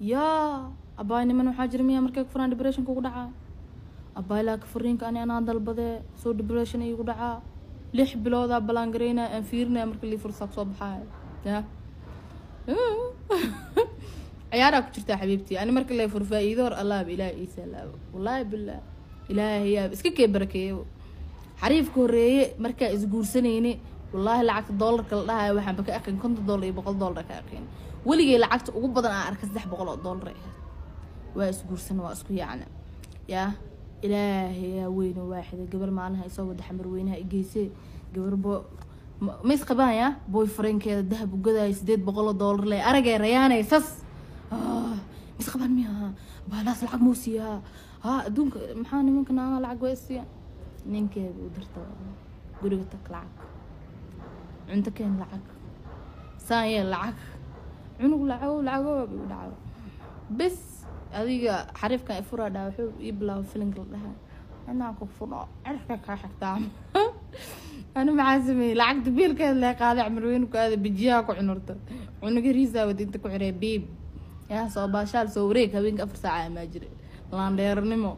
Yaa abaay, niman waxaa jira miyaa markay ku furaan depression kugu dhacaa? Abaay, laaka furiinka ani anaa dalbadee, soo depression igu dhacaa. 6 biloodaa balaan gareynaya, aan fiirinaya marka lii fursaa kusoo baxaaya. Ya ciyaaraa ku jirtaa xabiibtii. Ani marka lay fur, faa-iido hor Allahba Ilaah ii salaabo, wallaahi billah, Ilaahay yaab iska kee barakeeyo. Xariifka horeeye markaa isguursanayne, wallaahi lacagta doolarka la dhahayo waxaanba ka aqin $50 iyo $100 ka aqin. Weligay lacagta ugu badan aan arka $300 ay ahayd. Waa isguursan, waa isku yaacna. Yaa Ilaahay yaa weyne waaxida, gabar maalinaha isoo wada Xamar Weynaha igeysee, gabar bo ma isqabaan, ya boyfriendkeeda dahab ugadaayo $800 le aragay rayaanay sas ma isqabaan miya? Baalaas lacag muu siiyaa? Ha, adduunka maxaa nimanka naagaha lacag waa isiiya. Ninkeeda u dirta, guriga tag, lacag, cunto keen, lacag, saan yeel, lacag, cunug lacago, lacago igu dhaco. Bes adiga xariifkan ifuraa dhaa, wuxuu ii bilaaba filinka la dhahaa inaan ku furo cirka kaa xigtaa. Ani maxaa sameeyey? Lacagta biilkeeda lee qaaday, Camarweyne ku aada, bijiyaha ku cunurta, cunuga riisaa wada inta ku xiree, biib yaa soo baashaal, soo wareeg. Habeenka 4 saaca amaa jira laandheernimo.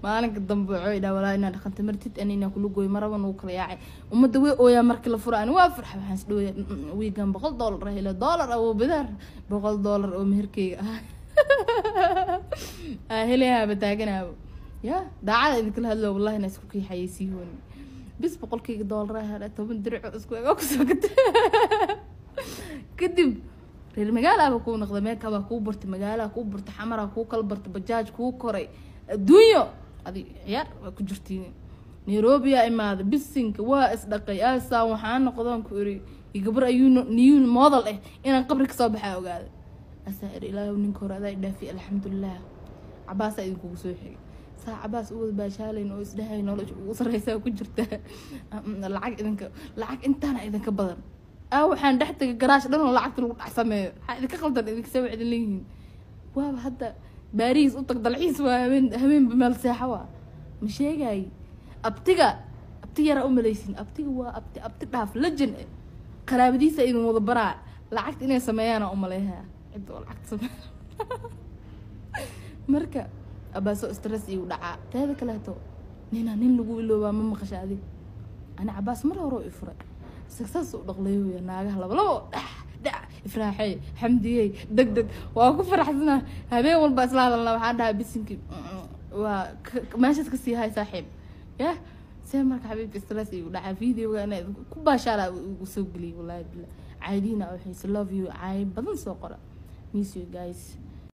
Maalinka dambe wuxuu idhaa, walaa inaa dhaqanta martid, ani inaa kula gooy maraba, nugu kala yaacay. Ummadda way ooyaa markii la furo, ani waa farxa. Waxaan is dhawaya wiigan $100 hele, dollar awoo bidaar, $100 oo meherkeyga ah aa helayaaba, taaganaaba. Ya daacada idinkala hadlo, wallahi inaa isku kiixayay bis boqolkeyga dollar ah hele, 10 dirico isku eg oo kusoo gata. Kadib reer magaalaaba kuu noqday, meekabaa kuu bartay, magaalaa kuu bartay, Xamaraa kuu kala bartay, bajaaj kuu koray, adduunyo adi ciyaar waa ku jirtiin. Nairobiyaa imaaday, bisinka waa isdhaqay, aasaa waxaa noqdaan ku iri gabar ayuu new model eh inaan qabri kasoo baxaa ogaaday. Asaa iri, Ilaahu ninka hore adaa idhaafiy, alxamdulilah. Cabaasaa idinkugu soo xigay, saa Cabaas u wada baashaalayn oo isdhahay nolosha ugu sareysaa ku jirta, lacag idinka, lacag intaana idinka badan. Waxaan dhex tagay garaash dhan oo lacagta lagu dhex sameeyo. Waxaa idinka qaldan idinka soo idin leeyihiin. Waaba hadda Baariis u tag, dalxiis waa, habeen habeenba meel seexa waa. Ma sheegay abtiga? Abti yaraa umalaysin, abtiga waa abti, abti dhaaf lejan eh. Qaraabadiisa idin wada baraa lacagta inay sameeyaana umaleeyaa cidda oo lacagta sameeya. Marka abaaso stress igu dhacaa. Teeda kaleeto, nina nin lagu iloobaa ma maqasha adig? Ani Cabaas mar hore i furay, success u dhaqleeyo naagaha laba labo, dhax dhac, Ifraaxey, Xamdiyey, deg deg waa ku faraxsanaa. Habeen walba isla hadalna, waxaan dhahaa bisinkii waa meeshaas kasii hay saaxiib. Yah see marka xabiibti stress igu dhacaa, videoga inaa ku baashaala igu soo geliyay. Wallahi billah, caadiina waxayse love you, caay badan soo qora. Miss you guys.